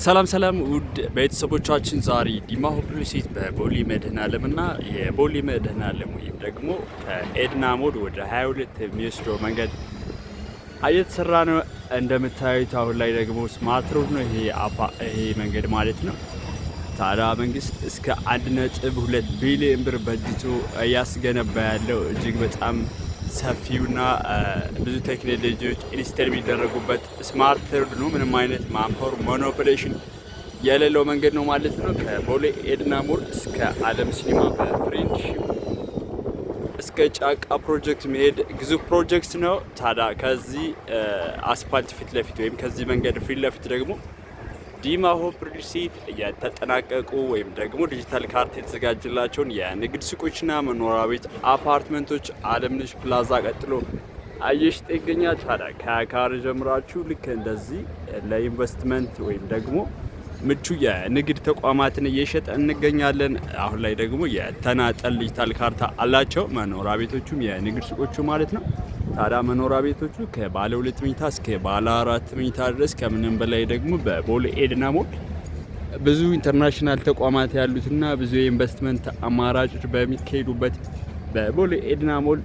ሰላም ሰላም ውድ ቤተሰቦቻችን፣ ዛሬ ዲማ ሆፕ ሪል ስቴት በቦሌ መድኃኔዓለም እና የቦሌ መድኃኔዓለም ወይም ደግሞ ከኤድና ሞል ወደ 22 የሚወስደው መንገድ እየተሰራ ነው። እንደምታዩት አሁን ላይ ደግሞ smart road ነው ይሄ መንገድ ማለት ነው። ታዲያ መንግስት እስከ 1.2 ቢሊዮን ብር በጅቶ እያስገነባ ያለው እጅግ በጣም ሰፊውና ብዙ ቴክኖሎጂዎች install የሚደረጉበት smart road ነው። ምንም አይነት manpower manipulation የሌለው መንገድ ነው ማለት ነው። ከቦሌ ኤድና ሞል እስከ ዓለም ሲኒማ በፍሬንድሺፕ እስከ ጫቃ ፕሮጀክት መሄድ ግዙፍ ፕሮጀክት ነው። ታዲያ ከዚህ አስፓልት ፊት ለፊት ወይም ከዚህ መንገድ ፊት ለፊት ደግሞ ዲማ ሆፕ ሪል ስቴት የተጠናቀቁ ወይም ደግሞ ዲጂታል ካርታ የተዘጋጀላቸውን የንግድ ሱቆችና መኖሪያ ቤት አፓርትመንቶች አለምነሽ ፕላዛ ቀጥሎ እየሸጠ ይገኛል። ታዲያ ከካሬ ጀምራችሁ ልክ እንደዚህ ለኢንቨስትመንት ወይም ደግሞ ምቹ የንግድ ተቋማትን እየሸጠ እንገኛለን። አሁን ላይ ደግሞ የተናጠል ዲጂታል ካርታ አላቸው መኖሪያ ቤቶቹም የንግድ ሱቆቹ ማለት ነው። ታዲያ መኖሪያ ቤቶቹ ከባለ ሁለት መኝታ እስከ ባለ አራት መኝታ ድረስ፣ ከምንም በላይ ደግሞ በቦሌ ኤድና ሞል ብዙ international ተቋማት ያሉትና ብዙ የኢንቨስትመንት አማራጮች በሚካሄዱበት በቦሌ ኤድና ሞል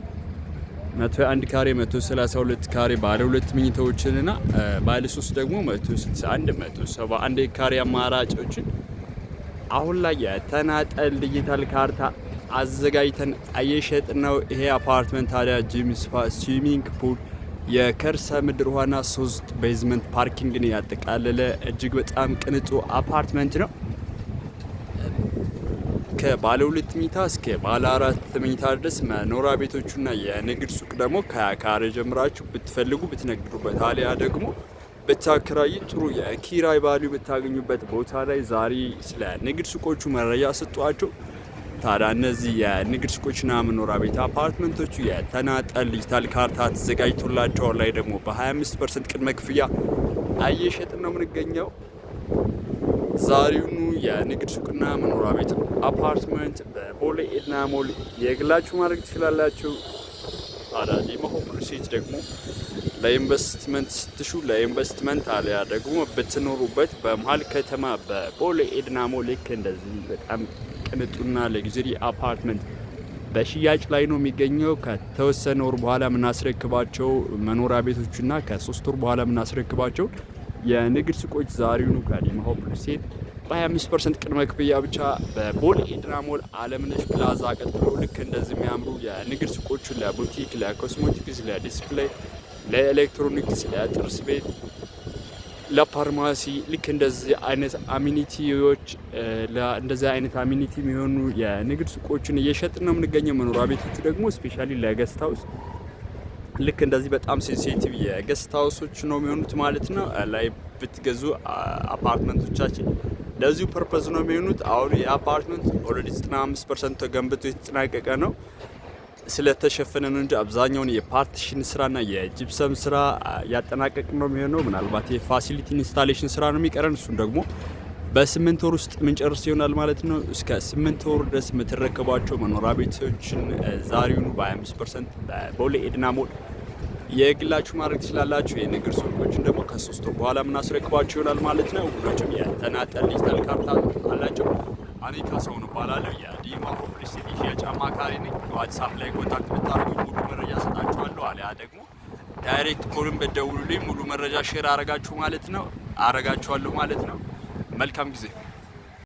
101 ካሬ፣ 132 ካሬ ባለ ሁለት መኝታዎችንና ባለ ሶስት ደግሞ 161፣ 171 ካሬ አማራጮችን አሁን ላይ የተናጠል ዲጂታል ካርታ አዘጋጅተን እየሸጥን ነው። ይሄ አፓርትመንት ታዲያ gym፣ spa፣ swimming pool፣ የከርሰ ምድር ውሃና ሶስት basement parking ን ያጠቃለለ እጅግ በጣም ቅንጡ አፓርትመንት ነው። ከባለ ሁለት መኝታ እስከ ባለ አራት መኝታ ድረስ መኖሪያ ቤቶቹና የንግድ ሱቅ ደግሞ ከካሬ ጀምራችሁ ብትፈልጉ ብትነግዱበት አሊያ ደግሞ ብታከራዩ ጥሩ የኪራይ value የምታገኙበት ቦታ ላይ ዛሬ ስለ ንግድ ሱቆቹ መረጃ ሰጧቸው። ታዲያ እነዚህ የንግድ ሱቆችና መኖሪያ ቤት አፓርትመንቶቹ የተናጠል ዲጂታል ካርታ ተዘጋጅቶላቸው ላይ ደግሞ በ25% ቅድመ ክፍያ እየሸጥን ነው የምንገኘው። ዛሬውኑ የንግድ ሱቅና መኖሪያ ቤት አፓርትመንት በቦሌ ኤድና ሞል የግላችሁ ማድረግ ትችላላችሁ። ታዲያ ዲማ ሆፕ ሪል ስቴት ደግሞ ለኢንቨስትመንት ስትሹ ለኢንቨስትመንት አሊያ ደግሞ ብትኖሩበት በመሀል ከተማ በቦሌ ኤድና ሞል ልክ እንደዚህ በጣም ቅንጡና luxury አፓርትመንት በሽያጭ ላይ ነው የሚገኘው። ከተወሰነ ወር በኋላ የምናስረክባቸው መኖሪያ ቤቶችና ከ3 ወር በኋላ የምናስረክባቸው የንግድ ሱቆች ዛሬውኑ ከዲማ ሆፕ ሪል ስቴት በ25% ቅድመ ክፍያ ብቻ በቦሌ ኤድና ሞል አለምነሽ ፕላዛ ቀጥሎ ልክ እንደዚህ የሚያምሩ የንግድ ሱቆቹን ለቡቲክ፣ ለ cosmetics፣ ለ display፣ ለኤሌክትሮኒክስ፣ ለጥርስ ቤት፣ ለፋርማሲ ልክ እንደዚህ አይነት amenity ዎች፣ እንደዚህ አይነት amenity የሚሆኑ የንግድ ሱቆችን እየሸጥን ነው የምንገኘው። መኖሪያ ቤቶቹ ደግሞ specially ለ guest house ልክ እንደዚህ በጣም sensitive የ guest house ኦች ነው የሚሆኑት ማለት ነው። ላይ ብትገዙ አፓርትመንቶቻችን ለዚሁ purpose ነው የሚሆኑት። አሁን የአፓርትመንት already 95% ተገንብቶ የተጠናቀቀ ነው። ስለተሸፈነ ነው እንጂ አብዛኛውን የ partition ስራና የጂፕሰም ስራ ያጠናቀቅ ነው የሚሆነው። ምናልባት የ facility installation ስራ ነው የሚቀረን። እሱን ደግሞ በ8 ወር ውስጥ ምንጨርስ ይሆናል ማለት ነው። እስከ 8 ወር ድረስ የምትረከቧቸው መኖሪያ ቤቶችን ዛሬውኑ በ25% በቦሌ ኤድና ሞል የግላችሁ ማድረግ ትችላላችሁ። የንግድ ሱቆችን ደግሞ ከ3 ወር በኋላ የምናስረክባቸው ይሆናል ማለት ነው። ሁሎችም የተናጠል ዲጂታል ካርታ አላቸው። እኔ ካሳሁን እባላለሁ። የዲማ ሆፕ ሪል ስቴት የሽያጭ አማካሪ ነኝ። ዋትሳፕ ላይ contact ብታደርጉኝ ሙሉ መረጃ ሰጣችኋለሁ። አሊያ ደግሞ direct call ን ብትደውሉልኝ ሙሉ መረጃ share አረጋችሁ ማለት ነው አረጋችኋለሁ ማለት ነው። መልካም ጊዜ።